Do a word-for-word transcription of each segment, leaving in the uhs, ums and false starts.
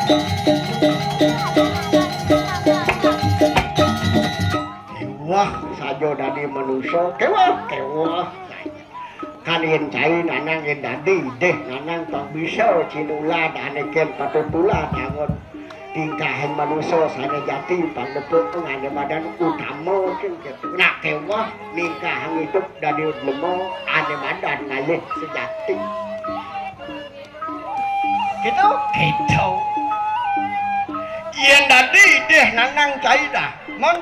Kéweh saja dadi manusa, kéweh, kéweh. Kan yén cai Nanang yén dadi idih Nanang pang bisa cinulad ané kén patut tulad angon tingkahing manusa sané jati pang nepuk ané madan utama kén kéto. Nak kéweh ningkahang idup dadi lema ané madan ngalih sejati. Kéto? Kéto. Yén dadi idih Nanang cai dah, mon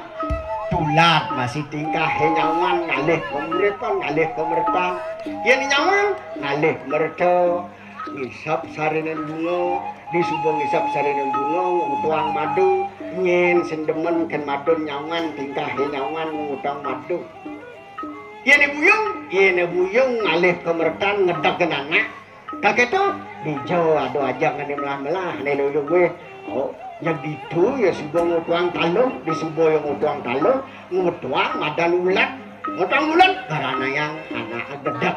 tulad masih tingkahé nyaman ngalih pamuripan, ngalih pamuripan. Yén nyaman ngalih merta, ngisap sarining bunga, disuba ngisap sarining bunga, ngutuang madu, nyén sing demen kén madun nyaman, tingkahé nyaman ngutuang madu. Yén buyung, yén buyung ngalih kamertan ngedeg anak. Kakéto, dija ada ajang ané melah-melah, ané lulu wéh. Oh, ya ditu ya suba ngutuang taluh, disuba ya ngutuang taluh, ngutuang madan ulat. Ngutuang ulat, garanayang anak gedeg.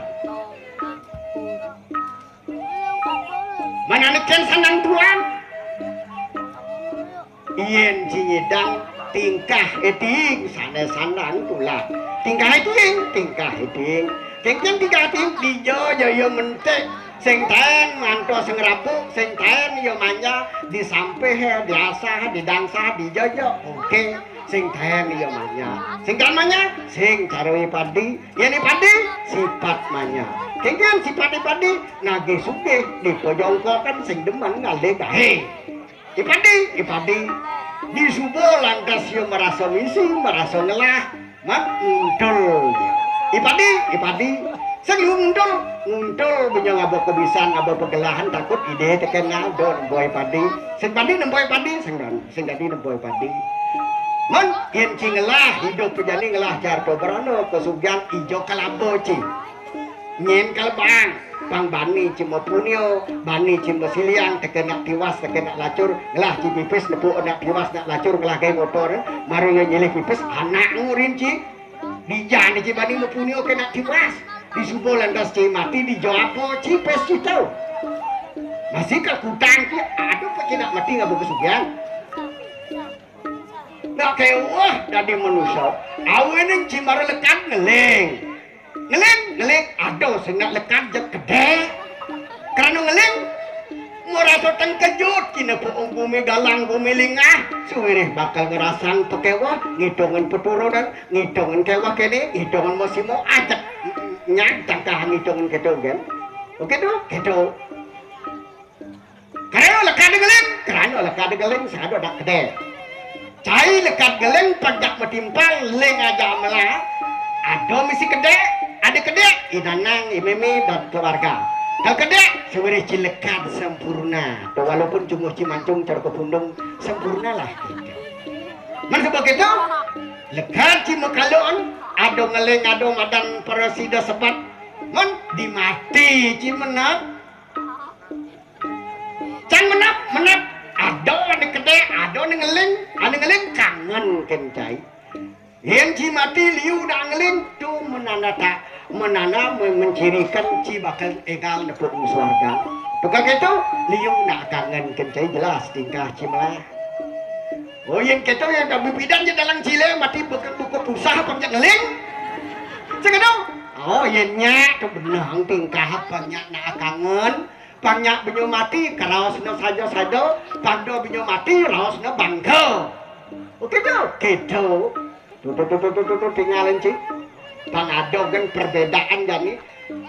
Manané kén sandang tuan. Yén ci nyidang tingkah étiing sané sandang tulad. Tingkah étiing, tingkah étiing. Kénkén tingkah étiing dija jaya mentik. Sing taén ngantos ngrabuk, sing taén ya manyah, disampih, diasah, didangsah, dija ja. Oké. Sing taén ya manyah. Sing taén manyah, sing cara ipadi. Yén ipadi, sipat manyah. Kénkén sipat ipadi, nagih sugih, dipajongkokan sing demen ngalih gaé. Ipadi, ipadi. Disuba lantas ya marasa misi, marasa ngelah, mat nguntul. Ipadi, ipadi. Sing lu nguntul, nguntul benya ngaba kebisan, ngaba pagelahan, takut idih tekén ngadon boy padi. Sing padi nemboy padi, sing dan sing dadi nemboy padi. Mon, yén ci ngelah idup jani ngelah carta brana kasugihan ijo kalaba ci. Nyén kalebang, pang bani ci mapunia, bani ci masiliang, tekén nak tiwas, tekén nak lacur, ngelah ci pipis, nepuk nak tiwas, nak lacur, ngelah gaé motor, mara ya nyilih pipis, anak ngurin ci. Dija né ci bani mapunia kén nak tiwas. Disuba lantas ci mati, dija apa ci pis ci tau. Masih kakutang ci, aduh, apa ci nak mati ngaba kasugihan. Nak kéweh dadi manusa, awinan ci mara lekad ngeling. Ngeling, ngeling, aduh, sing nak lekad jeg kedék. Krana ngeling, marasa tengkejut, kina puung gumi galang, gumi lingah, suwirih bakal ngrasang pakéweh, ngidungang paturunan, ngidungang kéweh kéné, ngidungang masima ajek. Nyag tangkah ngidungang kéto gén. Oké to, kéto. Krana lekad ngeling, krana lekad ngeling, sada dak kedék. Cai lekad ngeling pajak matimpal, ling ajak melah. Ada misi kedék, ada kedék, I Nanang, I Mémé, dan keluarga. Kal kedék, suwirih ci lekad sempurna. To walaupun cunguh ci mancung cara kepundung, sempurnalah kita. Men sebab itu, lekad ci makalon, ada ngeling, ada madan prasida sepat. Men dimati ci menat. Cang menap, menap. Ada ané kedék, ada ané ngeling, ané ngeling kangen kén cai. Yén ci mati liu nak ngeling, to menanda tak, menanda men-, mencirikan ci bakal énggal nepuk swarga. Tukang kéto, liu nak kangen kén cai jelas tingkah ci melah. Oh, yén kéto yén tak bibidan ja dalang cilé mati buka, buka pusah apa nyak ngeling. Cék kéto. Oh, yén nyak to benang tingkah apa nyak nak kangen. Pang nyak benyo mati, karaosna saja-saja, pang da benyo mati, raosna bangka. Oké to, kéto. Tuh, tuh, tuh, tuh, tuh, tuh, tuh, tingalin, Ci. Pang ada gén perbedaan jani.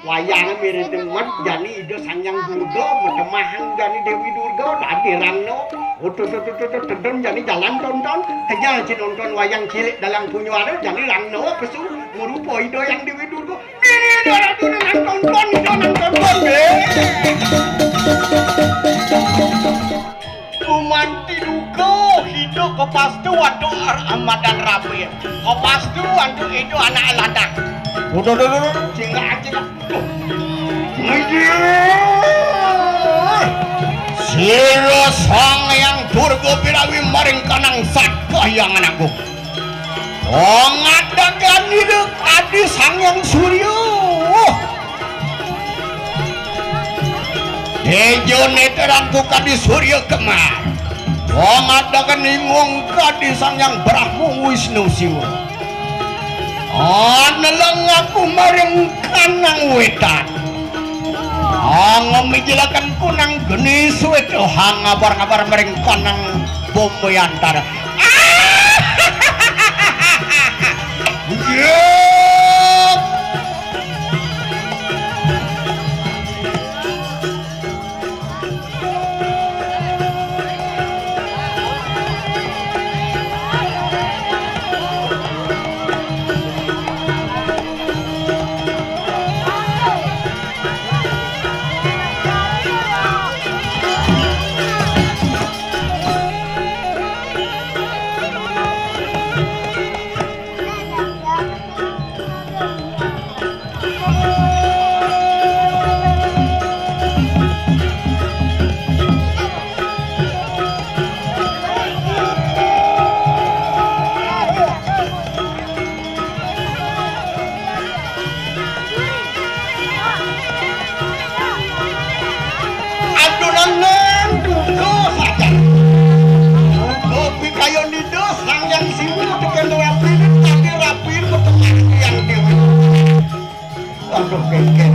Wayang mirip demet, jani Ida Sang Hyang Durga, medemahang jani Déwi Durga, dadi rangno. Oh, tuh, tuh, tuh, tuh, tuh, tedun jani jalan tonton. Kejal ci nonton wayang cilik dalang punyo ada, jani rangno pesu, merupa Ida Hyang Déwi Durga. Ini dia ratu nang tonton, Ida nang tonton. Eh. Gumanti duka, Ida kepastu adu ar-, amadan rapi. Kepastu adu Ida anak lanang. Udah, udah, udah, udah. Cingak, cingak. Aduh. Sira Sang Hyang Durga Birawi maring kanang sat Kahyangan Agung. Ong adagan ida adi Sang Hyang Surya. Tejone terangku kadi Surya Kembar. Wong adaken imung kadi Sang Hyang Brahma Wisnu Siwa. Aneleng aku maring kanang wetan. Angom mijelaken kunang geni suwet hang ngabar-ngabar maring kanang Bombeyantara. Adonan duka sajan. Duka pikayon Ida Sang Hyang Siwa teken rapi, teken rapi, petengah tiang dewi. Aduh, kengken.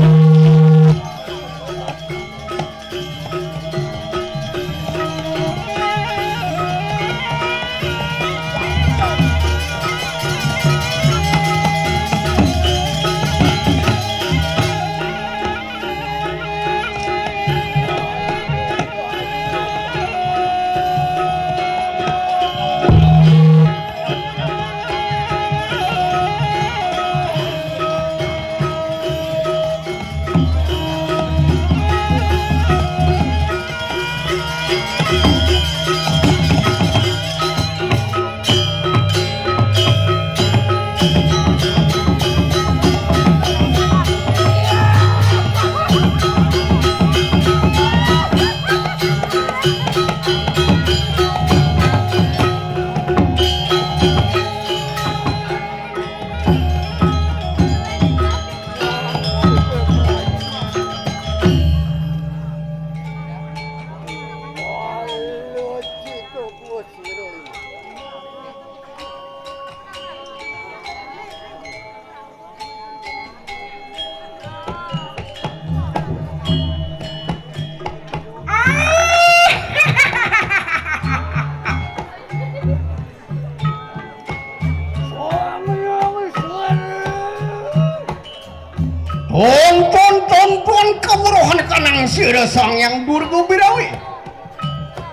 Tompon-tompon kawruhan kanang sira Sang Hyang Durga Birawi.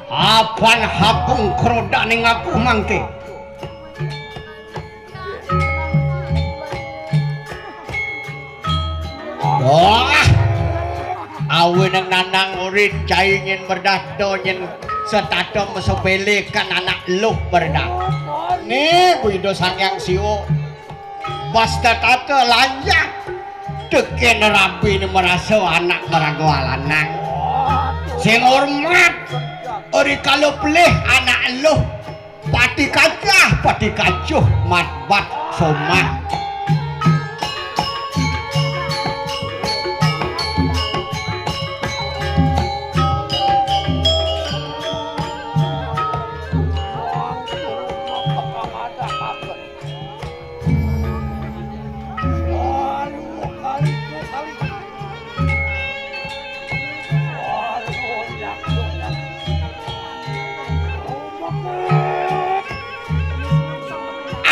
Apan hakung krodaning aku mangke. Wah. Aweneng nanang urit cai nyen merdah do nyen setata mesepelekan anak luh merdah. Nih, Bu Ida Sang Hyang Siwa. Basta tata lanjang. Teken rabi ni merasa anak meraga lanang. Sing hormat. Ori kala pelih anak luh. Pati kacah, pati kacuh, mat bat somat.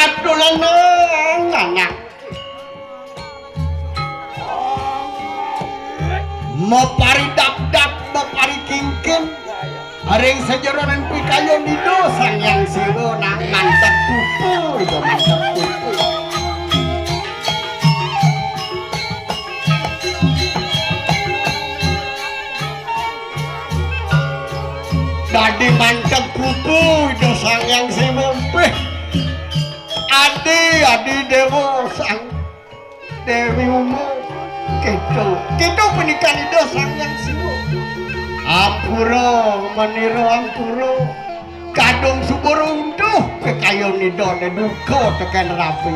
Aduh, lanang, lanang. Mapari dapdap, mapari kingkin. Ring sajeroning pikayon Ida Sang Hyang Siwa nang mantep pupu, Ida mantep pupu. Dadi mantep pupu Ida Sang Hyang Siwa. Adi, adi dewa sang Dewi Uma. Keto, keto panikan Ida Sang Hyang Siwa. Ampura, manira ampura. Kadung subur untuh kekayon Ida ne duka teken rabi.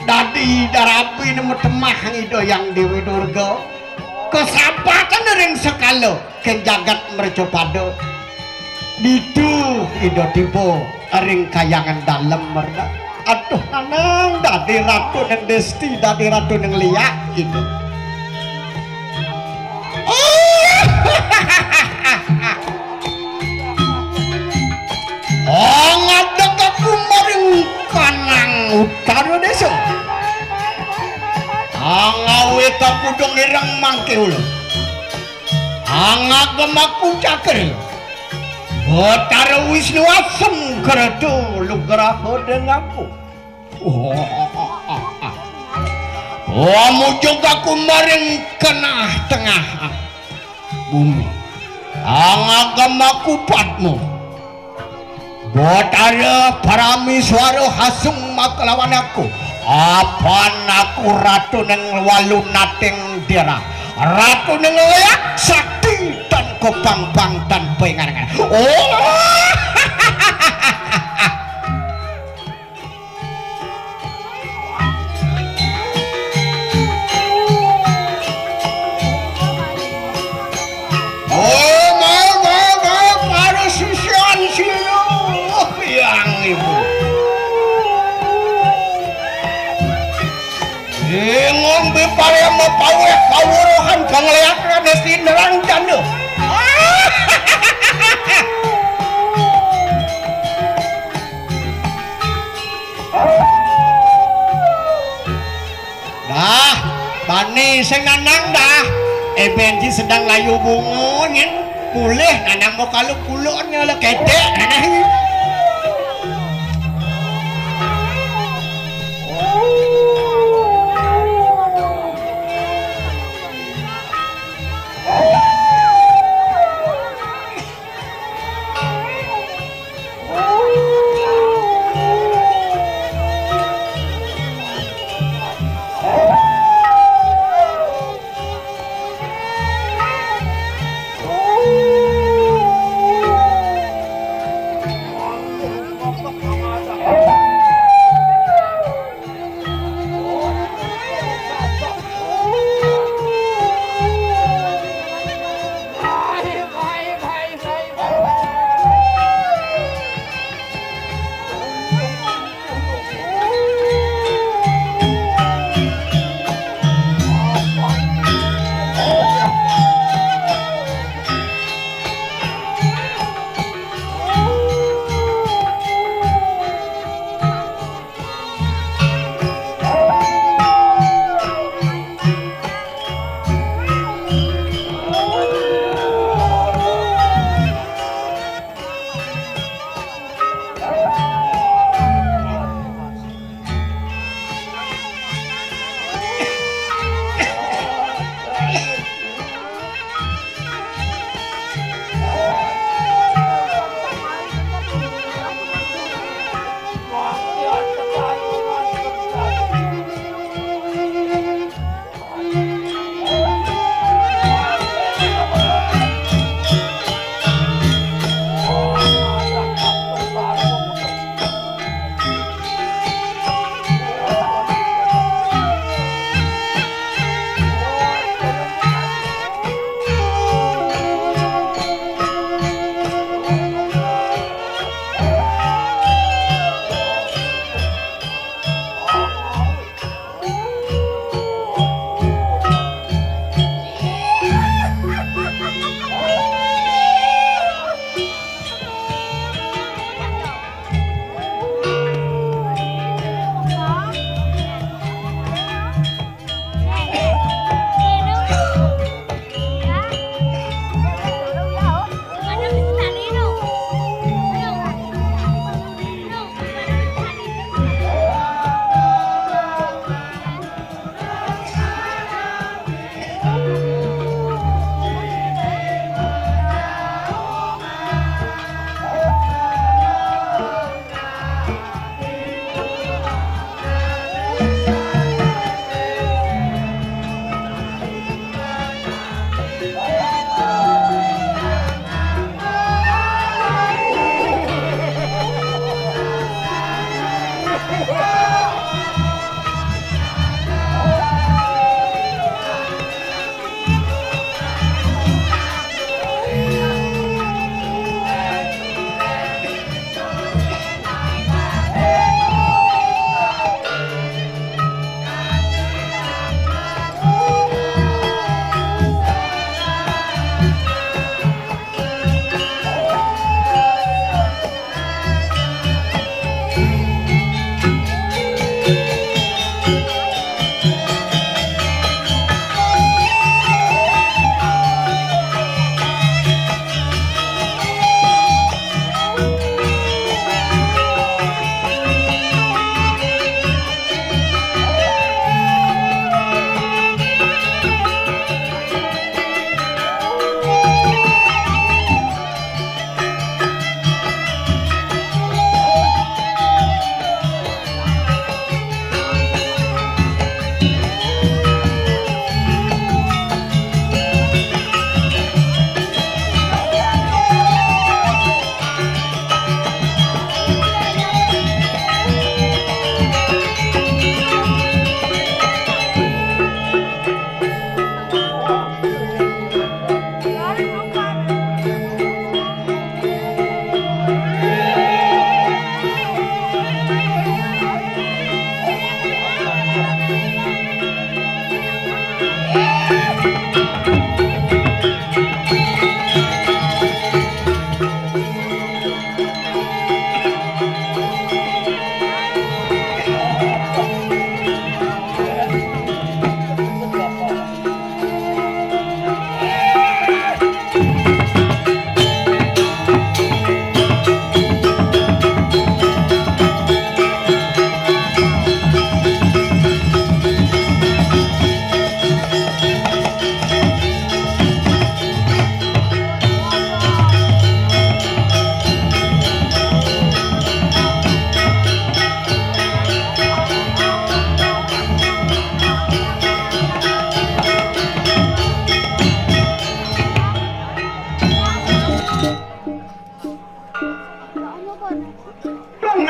Dadi darabi ne matemah Ida Hyang Dewi Durga. Kasampatan ring sekala keng jagat mercapada. Ditu Ida tiba ring kayangan dalem merna. Aduh, Nanang, dadi ratu neng desti, dadi ratu neng liak, gitu. Angadeg aku maring kanang utara desa. Angawe kapudung ireng mangke ula. Angagem aku cakra. Batara Wisnu asem kerta lugraha dengaku. Wah, mujug aku maring kenah tengah bumi. Angagem aku padma. Batara Paramiswara hasung makalawan aku. Apan aku ratu neng walu nating dira. Ratu neng liak sakti tan kopang-pang tan pengan-ngan. Oh! Oh, mau, mau, mau, para sisian sira, Hyang Ibu. Ingon biparema paweh kawuruhan kang liak ranes inderang janda. Dah, bani sing Nanang dah. Eh, Benji sedang layu bunga nyen. Mulih Nanang mau kalu kuluknya le ketek Nanang.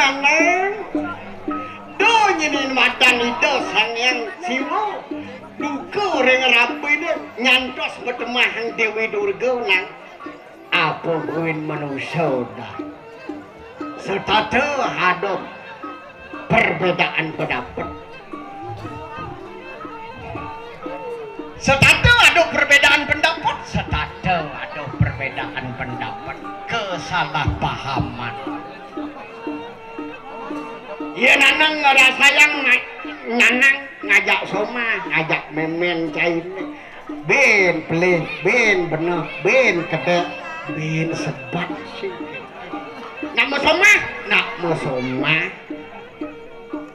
Nang, do nyinin madan Ida Sang Hyang Siwa. Duka ring rapiné nyantos matemahang Déwi Durga, Nang. Apa buin manusa dah? Setata ada perbedaan pendapat. Setata ada perbedaan pendapat, setata ada perbedaan pendapat, kesalahpahaman. Yén Nanang ngrasayang nga-, Nanang ngajak somah, ngajak mémén cainé. Bin pelih, bin beneh, bin kedék, bin sebat sih. Nak masomah, nak masomah.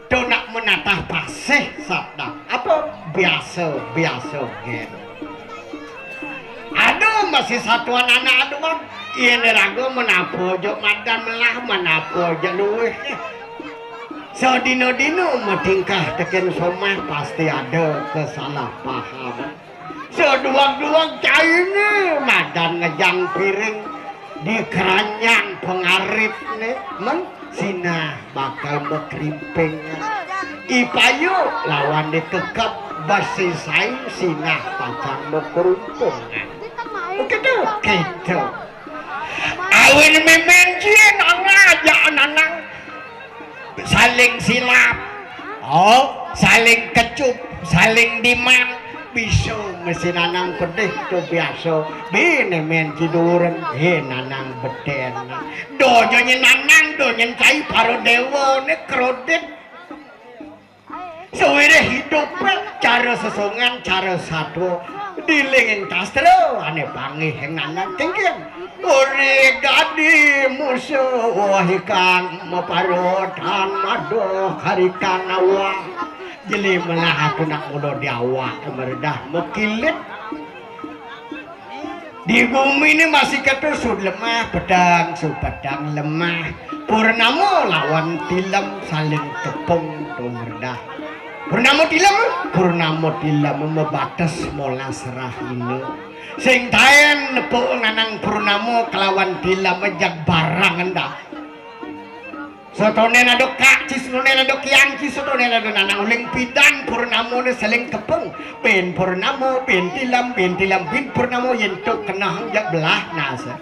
To nak menatah pasih sabda. Apa? Biasa, biasa gén. Aduh, masih satuan anak aduan. Yén raga menapa ja madan melah, menapa ja luih. Sadina-dina matingkah tekén somah pasti ada kesalahpahaman. Saduag-duag cainé madan ngejang piring di keranjang pengaritné, men sinah bakal makrimping. I payu lawan dikekep besi sai sinah pacang makrumpung. Kéto, kéto. Awin mémén jin ngajak Nanang saling silap. Oh, saling kecup, saling diman. Bisa mesti Nanang pedih to biasa. Bin mémén ci duren, hé Nanang beden. Do ja nyén Nanang, do nyén cai para déwa né kredit. Sawiréh idup cara sesongan, cara satua. Dilingin sastra ané panggih Nanang tingkir. Uri dadi musuh ikang maparotan maduh karikang awak. Jeli melah aku nak mula di awak mredah makilit. Di gumi né masih kéto sud lemah, pedang, sud pedang lemah. Purnama lawan tilem saling tepung to mredah. Purnama tilem, purnama tilem mabates molas rahina. Sing taén nepuk Nanang purnama kelawan tilem jag barang endah. Satoné ada kak ci, satoné ada kiang ci, satoné ada Nanang uling pidan purnamané saling tepung. Bin purnama, bin tilem, bin tilem, bin purnama yén to keneh jak belah nasa.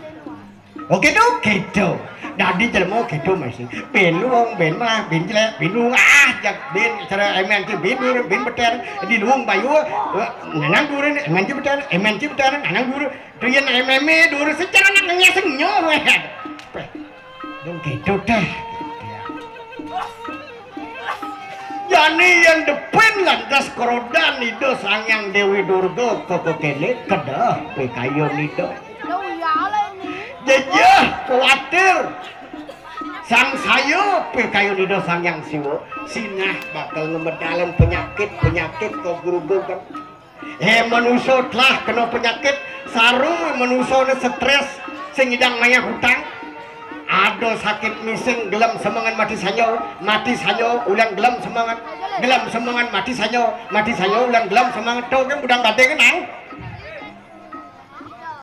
Oké to, kéto. Dadi jelema kéto mesti. Bin luung, bin melah, bin jelék, bin luung, ah, jak bin cara émén ci, bin duren, bin beter, di luung bayu, eh, Nanang duren, émén ci beter, émén ci beter, Nanang duren. To yén émén duren secara nak ngenyah senyo. Dong kéto dah. Jani yén depin lantas krodan Ida Sang Hyang Déwi Durga ka kéné kedah pikayun Ida. Jejeh kuatir sangsaya pikayun Ida Sang Hyang Siwa. Sinah bakal ngemedalan penyakit-penyakit ka grugegan. Eh, manusa telah kena penyakit, saru manusa né stres, sing nyidang mayah hutang. Ada sakit mising, gelem semengan mati sanya, mati sanya ulian gelem semengan, gelem semengan mati sanya, mati sanya ulian gelem semengan. To kan budang badé kan, Nang?